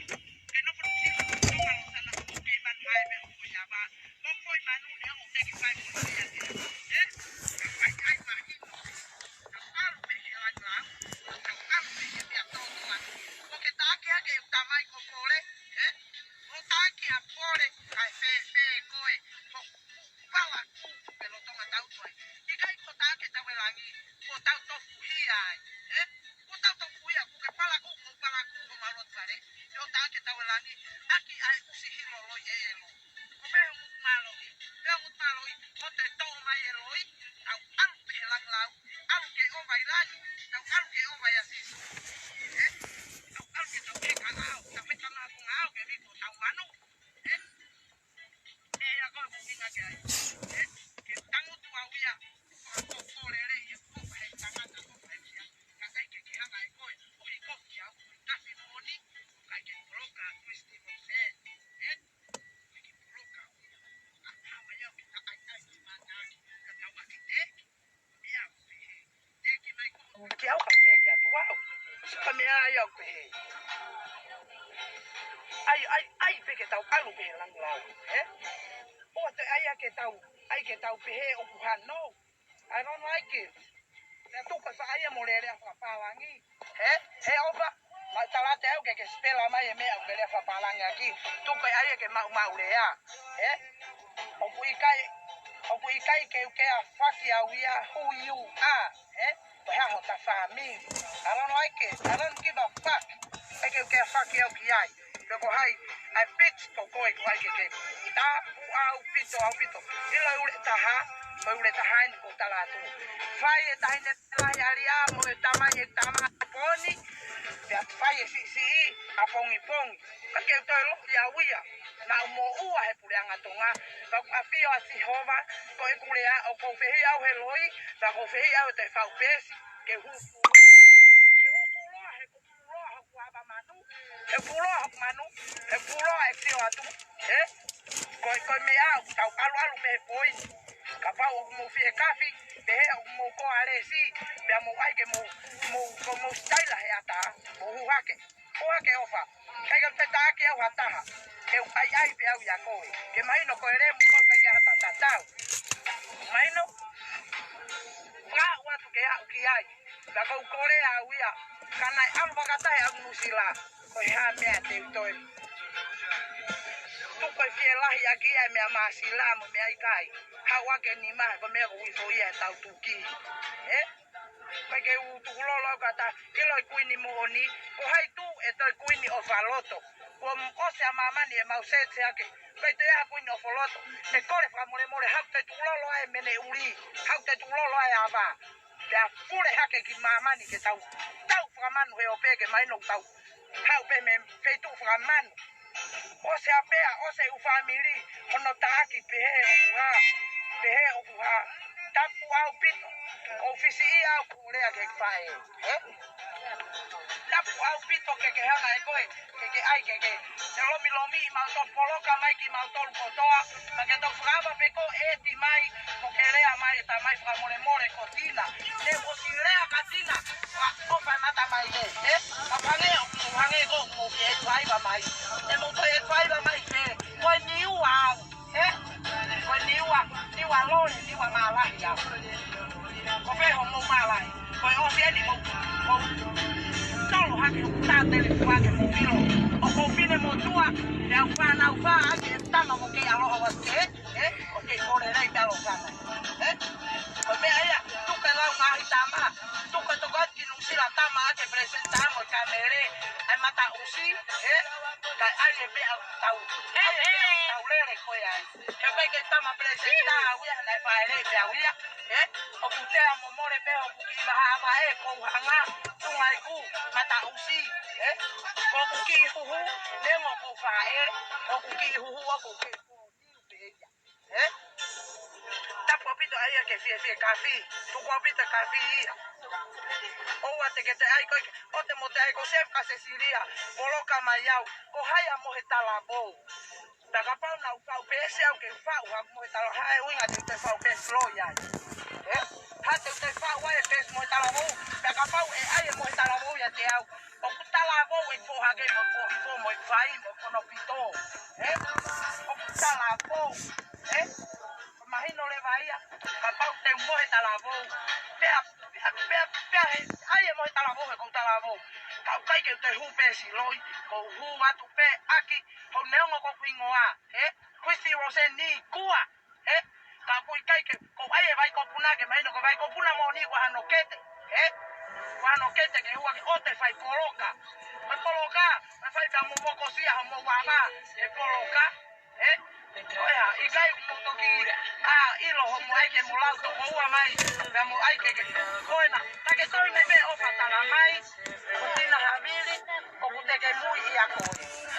ke nofo Nuʻusila, ko Losana, ke manu mai me ko ia ma. Mo ko i manu ne amo te ke fai mo ia te, ē? Ka fai ai ma ino. Ka ʻalu pē he langa, ka ʻalu pē he meʻa tō tō atu. Ko ke taʻaki hake e tamai ko pole, ē? Ko taʻaki ha pole, kae fēfē koe, ko palaku, pe lotonga tau koe. ʻIkai ko taʻaki tau e langi, ko tau tofuhia ai, ē? Ko tau tofuhia, ko ke palaku, ko palaku, ko malu atu fale, ko taʻaki tau e langi, ʻaki ai ʻusi hilo loi e elo. Ko pē ho mutu mālohi, pē ho mutu mālohi, ko te tō mai e loi, tau ʻalu pē he langilau, ʻalu ke ʻova ʻi langi, tau ʻalu ke ʻova ʻia Sīsū. Ē? Tau ʻalu ke tau heka au, tau heka mapunga au ke viko tau manu. Ē? ʻE ia ko e moʻunga ke ai. Ē? Ke tangutu au ia, ko a ko ko lele ia, ko he tangata ko he ia. Ka kai ke ke hanga e koe, ʻo hiko ki au, tafi moʻoni, ʻo kai ke poloka, twist mo se. Ē? Ke poloka au ia. A hama ia, ke ta ai ai, ke mata, ke tau ake te. Ki au ka ke ke atu au. Ka meʻa ai au pehē. ʻAi, ʻai, ʻai pē ke tau ʻalu pē he langilau, ē? ʻOua te ʻai ʻa ke tau, ʻai ke tau pehē ʻoku hano. I don't like it. Te tuku e faʻa ia mo lele a fakapālangi. Ē? He ʻofa, mai talate au ke ke spela mai e meʻa ʻoku ke lea fakapālangi ʻaki. Tuku e ʻai ke maʻumaʻu lea. Ē? ʻOku ʻikai, ʻoku ʻikai ke u ke a faki au ia who you are. Ē? Ko e hā hota family. I don't like it. I don't give a fuck. ʻIkai ke u ke a faki au ki ai. Pe ko hai, ʻa e bitch ko koe ko ai ke ke. Tapu ʻaupito, ʻaupito. ʻIlo e ule taha, ko e ule taha eni ko tala atu. Fai e taʻahine lahi ʻalia mo e tamai e tama poni. Pea fai e siʻisiʻi, a pongipongi. Ka ke u toe loʻi au ia. Naʻa ku moʻua he puleʻanga Tonga. Pea ʻoku ʻafio ʻa Sihova ko ʻeku lea, ʻoku ou fehiʻa au he loi, pea ʻoku ou fehiʻa au he faʻu peesi. Ke hū puloa. Ke hū puloa he kuo puloa hoku ava manu. He puloa hoku manu. He puloa e sio atu. He? Ko e, ko e meʻa ʻoku tau ʻaluʻalu pē he poini. Kapau ʻoku mou fie kafi, pehē ʻoku mou koa lesi, pea mou ʻai ke mou, mou, ko mou sitaila he ʻatā, mou hū hake. Hū hake ʻofa. ʻIkai ke te taʻaki au ha taha. Ke u ʻaiʻai pē au ia koe. Ke mahino ko e lemu ko e ʻikai ke ha taha tatau. Mahino? Fakaʻu atu ke aʻu ki ai. Ka ʻoku ou kole au ia. Ka naʻe ʻalu fakataha au Nuʻusila. Ko e hā meʻa te u toe. Tuku e fielahi ʻaki ia e meʻa māsila mo e meʻa ʻikai. Haʻu ake ni maha ko e meʻa ko ui fo ia e tau tuki. Ē? Ko e ke u tukulolo au ka ta. ʻIlo e kuini moʻoni. Ko hai tu e toe kuini ʻo faloto. Kuo m-, ʻosi ʻa māmani e mau sete ake. Ko e te aha kuini ʻo faloto. E kole fakamolemole hau te tukulolo ai mene uli. Hau te tukulolo ai ava. Pea pule hake ki māmani ke tau, tau fakamanu he ope ke mahino tau. Hau pē me feitu fakamanu. ʻOsi ʻa pea, ʻosi e ʻū fāmili, hono taʻaki pehē ʻoku hā, pehē ʻoku hā. Tapu ʻaupito, ʻoku ou fisiʻi au ko e lea ke fae. Ē? Tapu ʻaupito ke ke hanga ʻe koe, ke ke ʻai ke ke. Te lomilomi ʻi mau to poloka mai ki mau tolu kotoa, ma ke to fakaava pe ko e ti mai, mo ke lea mai e tamai fakamolemole ko Tina. Te ʻosi lea ka Tina, ua ʻofa e mata mai ē, ē? Ka hangē ʻoku mou hangē ko mou ke e tuaiva mai. Te mou toe e tuaiva mai pē, ko e niua au. Ē? Ko e niua, niua lole, niua malahi au. Ko fē hoʻomou malahi. Ko e ʻosi eni mou, mou tolo hake hoku tatele kuake mou pilo. ʻOku ou pine mo tua, pea u fānau fā ake e tama mo ke aloha ua ke, ē? ʻOku ke kole lei talo fana. Ē? Ko e meʻa ia, tuku e lau ngaahi tama, tuku e toko atu ki Nuʻusila tama ake presenta mo e kamele, ʻai mata ʻusi, ē? Kae ʻai e meʻa tau, ʻai e meʻa tau lele ko e ai. He ʻikai ke tama presenta au ia, naʻe faele pē au ia, ē? ʻOku tea mo mole pē ʻoku kiʻi vaha ava ē, ko u hanga, tunga iku, mata ʻusi, ē? Ko ʻoku kiʻi huhu, neongo ko u faele, ʻoku kiʻi huhu, ʻoku kiʻi huhu, niu pē ia, ē? Tapu ʻaupito ʻa ia ke fiefia kafi, tuku ʻaupito kafi ia. ʻOua te ke te ʻai ko e, ʻo te mo te ʻai ko Sef ka Sesilia, poloka mai au, ko hai ʻa Mohe Talavou. Pea kapau naʻa ku faʻu peesi au ke faʻu ha Mohe Talavou, hā e ʻuhinga te u toe faʻu peesi loi ai. Ē? Hā te u toe faʻu ai e peesi Mohe Talavou. Pea kapau ʻe ʻai e Mohe Talavou ia te au. ʻOku talavou e foha ke mo fohi fo mo e fai mo kono pito. Ē? ʻOku talavou. Ē? Mahino leva ia. Kapau te u Mohe Talavou. Pea, pea, pea, pea, he, ʻai e Mohe Talavou he ko u talavou. Ka ʻoku ʻikai ke u toe hū peesi loi. Ko u hū atu pē ʻaki. Ko u neongo ko u hingoa. Ē? Kuisi Rose ni kua. Ē? Ka ʻoku ʻikai ke, ko u ʻai e vai kopuna ke mahino ko e vai kopuna moʻoni ko hano kete. Ē? Ko hano kete ke hua ke ʻote fai poloka. Fai poloka, fai fai pea mo mokosia hoʻomou ava, e poloka. Ē? Ko ia, ʻikai ko toki, ʻa, ʻilo hoʻomou ʻai ke mo lau toko ua mai, pea mo ʻai ke ke. Ko ena, ta ke toi me me ʻofa tala mai, ko Tina Havili, ʻoku te ke mui ia koe.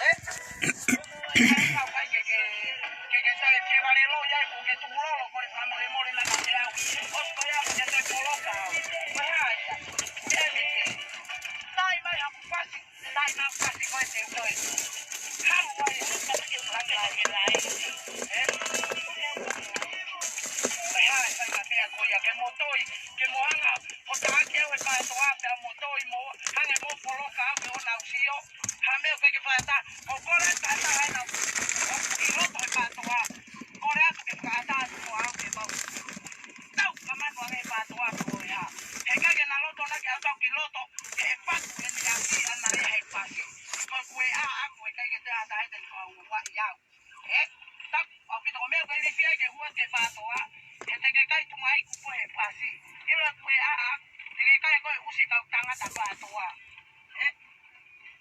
Ē? Ke ke, ke ke toe ke vale lo ia ko ke tukulolo ko e fakamolemole na ka te au. ʻOsi ko ia ko ke toe poloka. Ko e hā ia. Ke me ke. Tai mai haku fasi. Tai mai haku fasi ko e te u toe. Halu ai. Ka te ke u hake na ke lai. Ē? Ko e hā e fai ka mea ko ia ke mo toi. Ke mo hanga. Ko ta ake au e kātoa pea mo toi mo. Hangē mo poloka au ke ona usio. Ha meʻa ʻoku ʻikai ke fakaʻatā, ʻo kole atu ʻa e taha ena, ʻo ʻi loto he kātoa. Kole atu ke fakaʻatā atu mo au ke mau. Tau, ka manu ange he kātoa ko e hā. He ʻikai ke na loto na ke au tau ki loto, ke he patu eni ʻa si ana e he pasi. Ko e kue ʻa aku, ʻikai ke te ʻatā he te ni kau ua i au. Ē? Tapu ʻaupito ko e meʻa ʻoku ke ilifia ke hua ke kātoa. He te ke kai tunga iku ko e he pasi. ʻIlo e kue ʻa aku, te ke kai ko e ʻusi kau tangata kātoa. Ē?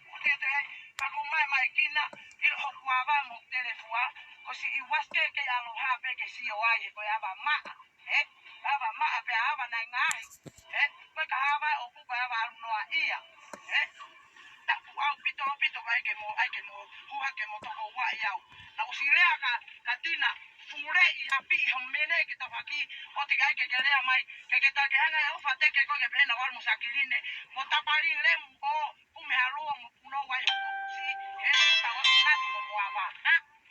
ʻO te te ai, ka ko mai mai kina, ʻilo hoku ava mo telefua, ko si i waske ke aloha pē ke sio ai he ko e ava maʻa, ē? Ava maʻa pē ava nai ngaahi, ē? Ko e ka ava ʻoku ko e ava alu noa ia, ē? Tapu ʻaupito, ʻaupito kai ke Pali lemu ʻo kumi ha lua mo punou ai ho kusi, ʻe tau ʻosi natu ko mo ava.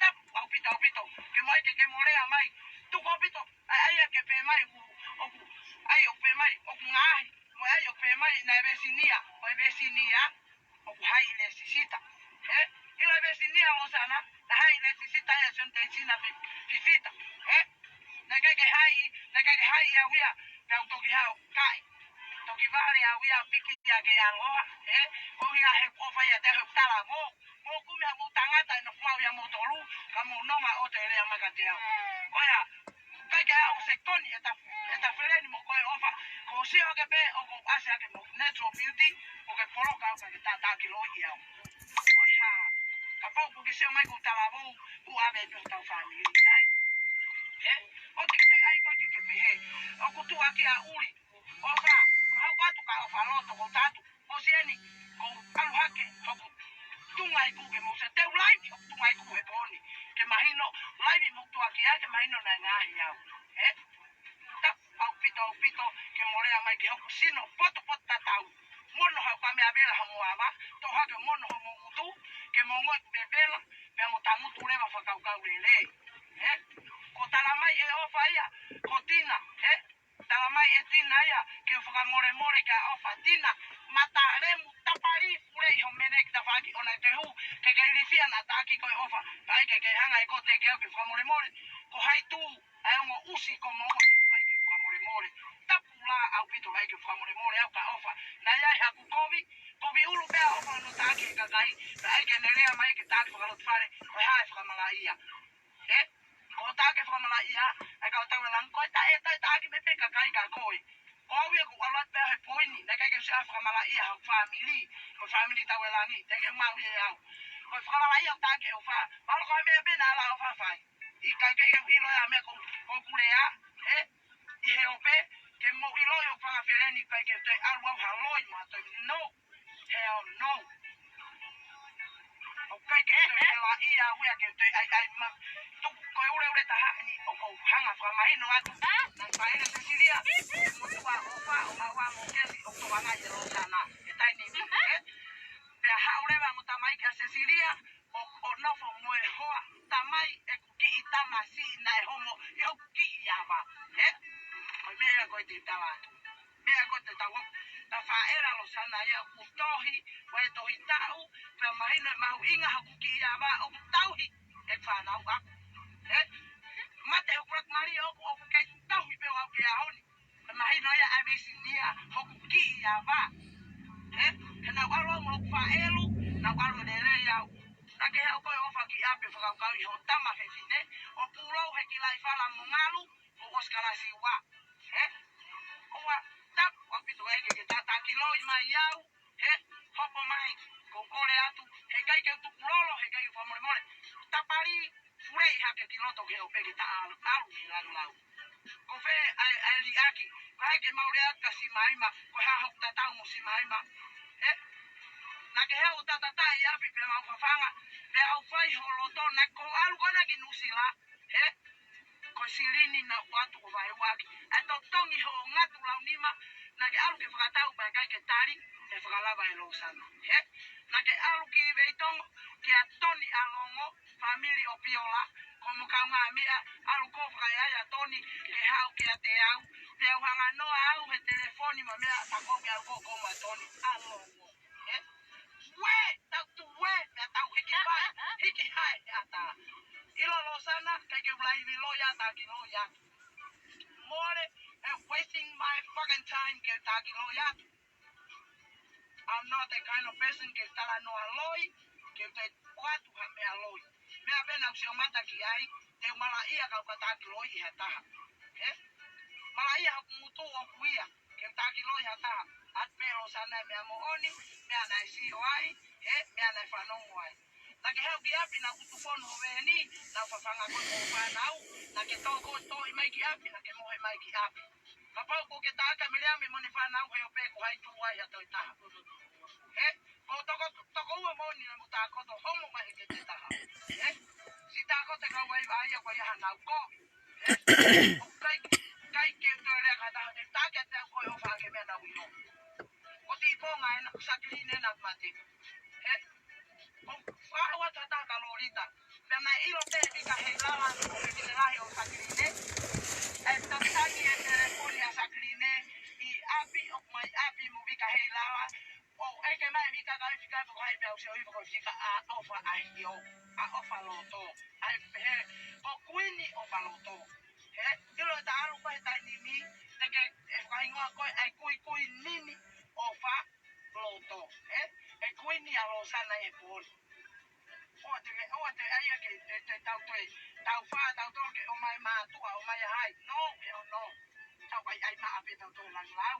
Tapu ʻaupito ʻaupito, ke mo ʻai ke ke mo lea mai. Tuku ʻaupito, ʻai, ʻai ke pē mai ʻoku, ʻoku, ʻai ʻoku pē mai ʻoku ngaahi, mo ʻai ʻoku pē mai naʻe vesinia, ʻo e vesinia ʻoku hai le sisita. He? ʻIlo e vesinia Losana, naʻe hai le sisita ia Sione Teisina Fi-, Fifita. He? Naʻe ʻikai ke hai, naʻe ʻikai ke hai au ia, pea u toki hao kai. Toki vale au ia piki ia ke aloha. He? Ko ia he ʻofa ia te he talavou. Mo kumi ha mou tangata ʻe nofo maʻu ia mo tolu, ka mou nonga ʻo te lea mai kiate au. Ko ia, ʻikai ke ʻalu sekoni ʻeta, ʻeta feleni mo koe ʻofa, ko sio ke pē ʻoku ʻasi ake mo natural beauty, ʻo ke poloka au ka ke tātākiloiʻi au. Ko ia, kapau ʻoku ke sio mai ko talavou, ʻoku ʻave pē hotau fāmili. Ai. He? ʻOua te ke ʻai koe ke ke pehē. ʻOku tuʻaki ʻa ʻuli. ʻOfa, hau atu ka ʻofa loto ko tatu. ʻOsi eni, ko ʻalu hake, hoku tunga iku ke mou se teu laivi, hoku tunga iku he pō ni. Ke mahino, laivi mo tuʻaki ai, ke mahino naʻe ngaahi au. He? Tapu ʻaupito, ʻaupito, ke mo lea mai ke hoku sino, poto, poto tatau. Mono hau ka mea vela ha mo ava, tō hake mono ho mo ngutu, ke mo ngoi me vela, pea mo tangutu leva fakakaukau lelei. He? Ko tala mai ʻe ʻofa ia, ko Tina, he? Tala mai ʻe Tina ia, ke u fakamolemole kia ʻofa Tina, mata lemu tapali, pule ʻi ho mene ki tafaki ʻona te hu, ke ke ilifia na taki ko e ʻofa, pai ke ke hanga ʻe ko te ke au ke fakamolemole, ko hai tu, ʻa e ongo ʻusi ko mo ʻofa ke ʻai ke fakamolemole. Tapu lā ʻaupito ʻai ke fakamolemole au ka ʻofa. Naʻe ʻi ai haku kovi, kovi ʻulu pea ʻofa no taki e kakai, pea ʻai ke ne lea mai ke taki fakalotu fale, ko e hā e fakamalaʻia. He? Ko taki e fakamalaʻia, ʻai ka o tau e langi, ko e taʻe, taʻe taki me pe kakai ka koe. Ko au ia ko ʻalu atu pea he poini, naʻe ʻikai ke sia fakamalaʻia ha fāmili, ko fāmili tau e langi, te ke mau ia au. Ko fakamalaʻia o taki e ʻofa, malo ko e meʻa pē naʻa la ʻofa fai. ʻIkai ke ke ʻilo ia meʻa ko, ko kulea, he? ʻI he ope, ke mo ʻilo ʻi o fanga feleni kai ke te ʻalu au ha loi ma te no. Hell no. ʻOku ʻikai ke te hela ia au ia ke te ʻai ʻai ma. Tuku ko e ule ule taha ni ʻoku ou hanga fakamahino atu. Naʻe faʻele Sesilia, ke mo tua ʻofa, ʻo maua mo kesi, ʻo tō anga ʻi he Losana. He taimi ni, he? Pea haʻu leva mo tamai kia Sesilia, ʻo, ʻo nofo mo e hoa, tamai ʻeku kiʻi tamasiʻi naʻe homo, ʻi hoku kiʻi ava. He? Ko e meʻa ia ko e te tala atu. Meʻa ko e te tau atu. Ta faʻela Losana ia ʻoku tohi, ko e tohi taʻu, pea mahino e mahuʻinga hoku kiʻi ava, ʻoku tauhi, e fānau aku. He? Mate hoku laku mali ʻoku, ʻoku kei tauhi pē au ke ahoni. Mahino ia ʻa e vesinia hoku kiʻi ava. He? He naʻu ʻalu au mo hoku faʻelu, naʻu ʻalu lelei au. Naʻa ke hau ko e ʻofa ki ʻapi fakakaukau ʻi ho tama fefine, ʻo pulou he kilai fala mo ngalu, ʻo ʻosi kalasi ua. He? ʻOua, tapu ʻaupito ai ke ke tātākiloi mai au. He, hopo mai, ko kole atu, he ʻikai ke u tukulolo, he ʻikai ke u fakamolemole. Tapali, fuleʻi hake ki loto ke o peke ta alu, alu ni lalu lau. Ko fē, ʻai, ʻai liʻaki, ko hai ke mau lea atu ka Simaima, ko e hā hoku tatau mo Simaima. He, naʻa ke hau tatata ʻi ʻapi pea mau fafanga, pea au fai ho loto, naʻa ko alu kona ki Nuʻusila, he, ko e silini naʻu ʻoatu ko vaeuaki. ʻAi totongi ho ngatu lau nima, naʻa ke alu ke fakatau pea ʻikai ke tali, ʻe fakalava ʻe Losana. He? Naʻa ke alu ki Veitongo, kia Toni ʻAlongo, fāmili ʻo Piola, ko mo kaungāmeʻa, alu ko fakaʻaiʻai ʻa Toni, ke hau kiate au, pea u hanga noa au he telefoni ma meʻa, ta ko ke alu ko ko ma Toni ʻAlongo. He? Ue, tau tu ue, pea tau hiki pai, hiki hai ʻata. ʻIlo Losana, kai ke ulai vilo ia ta ki lo ia. Mole, and wasting my fucking time ke ta ki lo ia. I'm not that kind of person ke tala noa loi, ke te ʻoatu ha meʻa loi. Meʻa pē naʻu sio mata ki ai, te u malaʻia kau ka ta ki loi ʻi ha taha. He? Malaʻia hoku ngutu ʻoku ia. Ke taki loi ha taha, ʻat pē Losana e meʻa moʻoni, meʻa naʻe sio ai, he, meʻa naʻe fanongo ai. Naʻa ke hau ki ʻapi naʻa ku tufonu ho veni, naʻa fafanga ko ko fānau, naʻa ke tō ko tō i mai ki ʻapi, naʻa ke mohe mai ki ʻapi. Kapau ko ke taka mele ame mone fānau he o pē ko hai tu ai ha toi taha. He, ko toko, toko ua moni na mo tā ko to homo mai he ke te taha. He, si tā ko te kau ai vai a ko ia ha nau ko. He, o kai, kai ke to lea ka taha te tā ke te ko e ʻofa ke meʻa nau ʻilo. Ko Ko e konga ena ʻo Sakiline naʻe mate. He? ʻO fakaʻau atu ha taha kia Lolita. Pea naʻe ʻilo pē ʻe Vika Heilala ʻa e fefine lahi ʻo Sakiline. ʻE tataki e telefoni ʻa Sakiline ʻi ʻapi, ʻo mai ʻapi mo Vika Heilala. ʻO ʻeke mai ʻe Vika ka ʻi Vika ko hai pea u sio ʻi ko Vika ʻa ʻOfa ʻAhio, ʻa ʻOfa Loto. ʻA e pehē, ko Kuini ʻOfa Loto. He, ʻilo ʻe Taʻalu ko e taimi ni, te ke, ʻe fakahingoa ko e, ʻa e kui kui nini ʻOfa Loto. He, ʻe Kuini ʻa Losana ʻi he pō ni. ʻOua te ke, ʻoua te ʻai ke, te, te tau toe, tau fā, tau tolu ke ʻomai mātuʻa, ʻomai hai. No, hell no. Tau ʻai, ʻai maʻa pē tau toe langilau.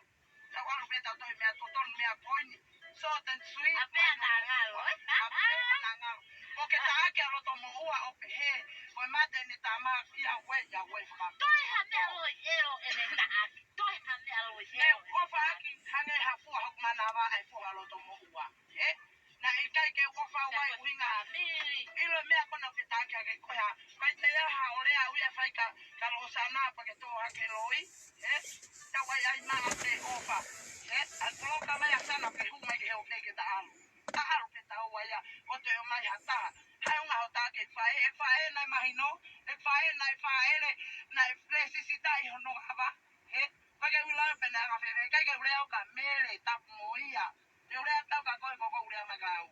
Tau ʻalu pē tau toe meʻa totonu, meʻa poini. Short and sweet. ʻA pē ʻa ngalo, ē? ʻA pē ʻa ngalo. Ko ke taʻaki ʻa Lotomoʻua ʻo pehē, ko e mate ʻene tama, ia ue, ia ue faka. Toe ha meʻa loi ʻelo ʻene taʻaki. Toe ha meʻa loi ʻelo. Ne ʻofa ʻaki, hangē ha fua hoku manava, ʻa e fua ʻa Lotomoʻua. Ē? Naʻe ʻikai ke u ʻofa au ai ʻuhinga. ʻIlo e meʻa ko ena ʻoku ke taʻaki ʻaki ko e hā. Kai te ia ha ʻo lea ʻa ia fai kia, kia Losana pea ke tō hake loi. Ē? Tau ʻai ʻai maʻa pē ʻofa. Ē? ʻA e koloka mai ʻa Sana ke hū mai ke he ʻo ke ke Taʻalu. Taʻalu pē tau ai ia. ʻO toe ʻomai ha taha. Hai unga ho taʻaki e faʻē, e faʻē naʻe mahino. E faʻē naʻe faʻele, naʻe fleisisitaʻi hono ava. Ē? Kai ke u ʻilo pē naʻe anga fēfē, kai ke u lea au kia Mele, tapu mo ia. Te u lea atu au kia koe, ko ko u lea mai kia au.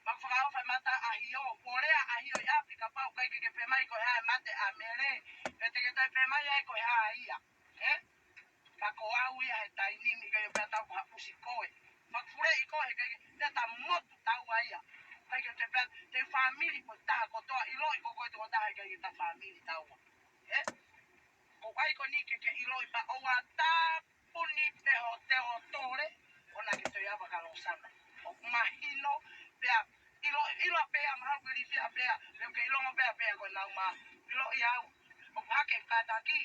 Maʻu fakaʻofa e mata ʻAhio, ko e lea ʻAhio ʻi ʻapi kapau ʻikai ke ke pehē mai ko e hā e mate ʻa Mele, pe te ke toe pehē mai ai ko e hā ia. Ē? Ka ko au ia he taimi ni ʻikai ʻo pehē tau ko ha ʻusi koe. Maʻu fuleʻi koe he ʻikai ke, te ta motu tau ai ia. ʻIkai ke te pehē, te fāmili ko e taha kotoa ʻiloʻi ko koe tokotaha ʻikai ke ta fāmili tau. Ē? Ko ai ko eni ke ke ʻiloʻi pea ʻoua tā puni pē ho te o tole, ʻo na ke toe ava kia Losana. ʻOku mahino, pea, ʻilo, ʻilo pea, mahalo ke lifia pea, pea ke ʻilonga pea, pea ko e nau ma, ʻiloʻi au. ʻOku hake kātaki,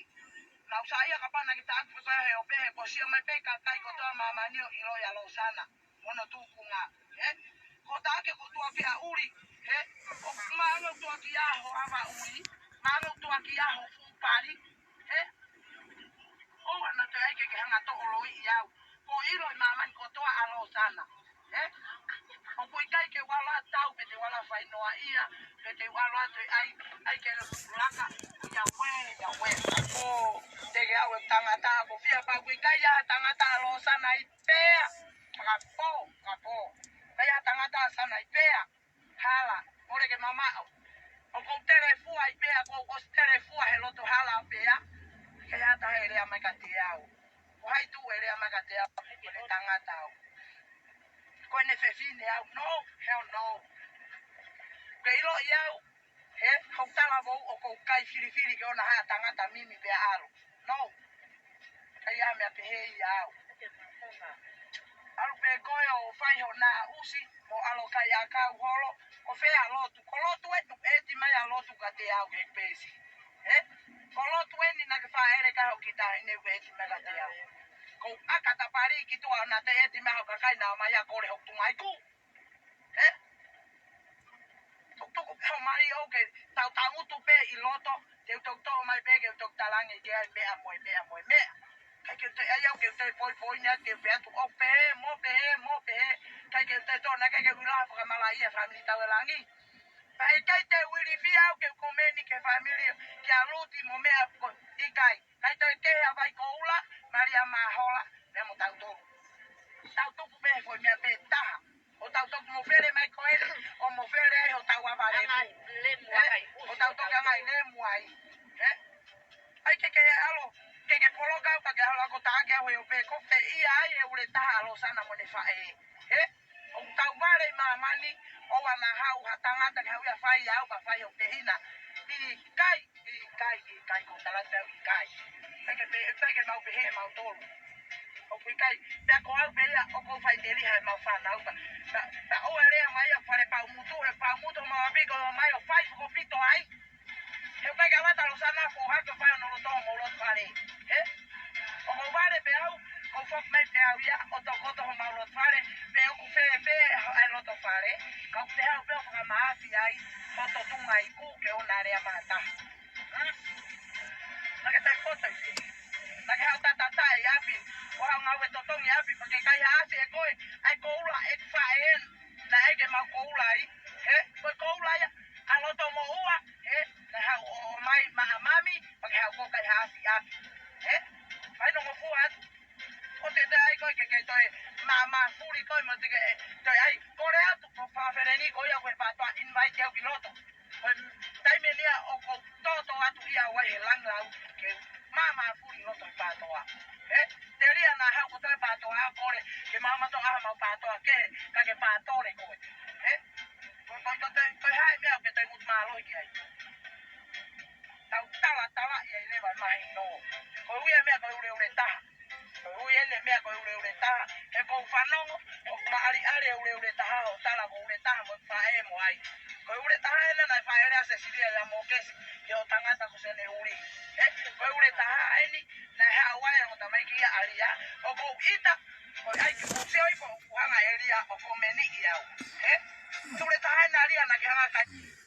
nau saiʻia kapau naʻa ke taʻaki pē ko e he ʻo pehē, ko sio mai pē kakai kotoa māmani ʻo ʻiloʻi ʻa Losana. Mono tukunga, ē? Ko taʻaki ko tuʻa kia ʻUli, ē? ʻO maʻanga tuʻa kia ho ava ʻUli, maʻanga tuʻa kia ho fuʻu pali, ē? ʻOua naʻa toe ʻai ke ke hanga toʻo loi ʻi au. Ko ʻilo ʻi māmani kotoa ʻa Losana, ē? ʻOku ʻikai ke u ala tau, pe te u ala fai noa ia, pe te u ala toe ʻai, ʻai ke laka, ia ue, ia ue, ka ko, te ke au e tangata, ko fia pau, ʻikai ia tangata ʻa Losana ʻi pea, fakapō, fakapō. Pea ia tangata ʻa Sana ʻi pea, hala, mole ke mamaʻo. ʻOku ou telefua ʻi pea, ʻoku ou ʻosi telefua he loto hala ʻo pea, ke ata he lea mai kiate au. Ko hai tuʻu e lea mai kiate au, ko ʻene tangata au. Ko ʻene fefine au, no, hell no. Ke ʻiloʻi au, he, hoku talavou ʻoku ou kai filifili ke ʻoua naʻa tangata mimi pea ʻalu. No. ʻIkai ha meʻa pehē ia au. ʻAlu pē koe ʻo fai ho naʻusi, mo ʻalu kai ʻakau holo, ʻo fē ʻa lotu. Ko lotu ē, ʻeti mai ʻa lotu kiate au he peesi. Ē? Ko lotu eni naʻa ke faʻele ka hoki tahi ne ʻeti mai kiate au. Ko ʻaka tapali ki tuʻa naʻa te ʻeti mai ho kakai naʻa mai ʻa kole hoku tunga iku. Ē? Tukutuku pē ho mali ʻo ke tau tangutu pē ʻi loto, te u toki toʻo mai pē ke u toki talange ke ai meʻa mo e meʻa mo e meʻa. ʻIkai ke te ai au ke te poipoi ni atu ke pehē atu ʻo pehē, mo pehē, mo pehē. ʻIkai ke te tō na ke ke uila fakamalaʻia fāmili tau e langi. Pea ʻikai te u ilifia au ke u komeni ke fāmili, ke ʻalu atu mo meʻa ko ʻikai. ʻIkai te ke ha vai ko ula, Malia Mahola, pea mo tautolu. Tau tuku pē foʻi meʻa pē taha. ʻO tau toki mofele mai ko eni, ʻo mofele ai hotau ava lemu. Anga lemu ē? Ai, ʻusi ʻo tau toki anga lemu ai. Ē? ʻAi ke ke ʻalu, ke ke poloka ka ke ʻalu ako taʻaki au ʻo pehē ko fē ia ai e ule taha ʻa Losana mo ʻene faʻē. Ē? ʻOku tau vale ʻi māmani, ʻoua naʻa haʻu ha tangata ke haʻu ia fai au, ka fai hoku tehina. ʻIkai. ʻIkai, ʻikai, ko talata au ʻikai. ʻIkai ke pe, ʻikai ke mau pehē mautolu. ʻOku ʻikai, pea ko au pē ia, ʻoku ou fai teli hai mau fānau ka. Ka, ka ʻoua lea mai ʻa Fale Paumutu, he Paumutu mau ʻapi ko mai ʻo fai fokopito ai. He ʻikai ke ʻalu atu ʻa Losana ko hake fai ʻo loto mo loto fale. He? ʻOku ou vale pē au, ʻoku ou foki mai pē au ia, ʻo tokoto homau loto fale, pe ʻoku fēfē ʻa e loto fale, ka ʻoku te haʻu pē ʻo fakamaafi ai, ʻo totunga iku ke ʻoua naʻa lea mai ha taha. Naʻa ke tai poto ʻi fē. Naʻa ke haʻu tatata ʻi ʻapi. ʻO haʻu ngāue totongi ʻi ʻapi, pea ke kai ha Māmā fuli koe mo te ke, ʻai, kole atu ko Fafele ni ko ia ko e pātoa invite au ki loto. Ko e taimi eni ia ʻoku ou toto atu ia ʻo ʻai he langi lau ke māmā fuli loto he pātoa. Ē? Telia naʻa haʻu ko e pātoa kole, ke māmā to aha mau pātoa ke, ka ke pātole koe. Ē? Ko, ko, ko, ko, ko hai meʻa ke tai mut māloi ki ai. Tau tala tala ia i leva mai no. Ko e ui e meʻa ko e uleule taha. Ko e ui ʻene meʻa ko e uleule taha. He ko u fanongo, ʻoku ma ali ali e uleule taha, ʻo tala ko ule taha mo e faʻē mo ai. Ko e ule taha ʻena naʻe faʻele ʻa Sesilia ia mo kesi, ki ho tangata ko Sene uli. He, ko e ule taha ʻeni, naʻe haʻu ai ʻa mo tamaiki ia alia, ʻoku ou ʻita, ko e ʻai ke u sio i ko u hanga elia, ʻoku meni i au. He, ule taha ʻena alia naʻa ke hanga kai.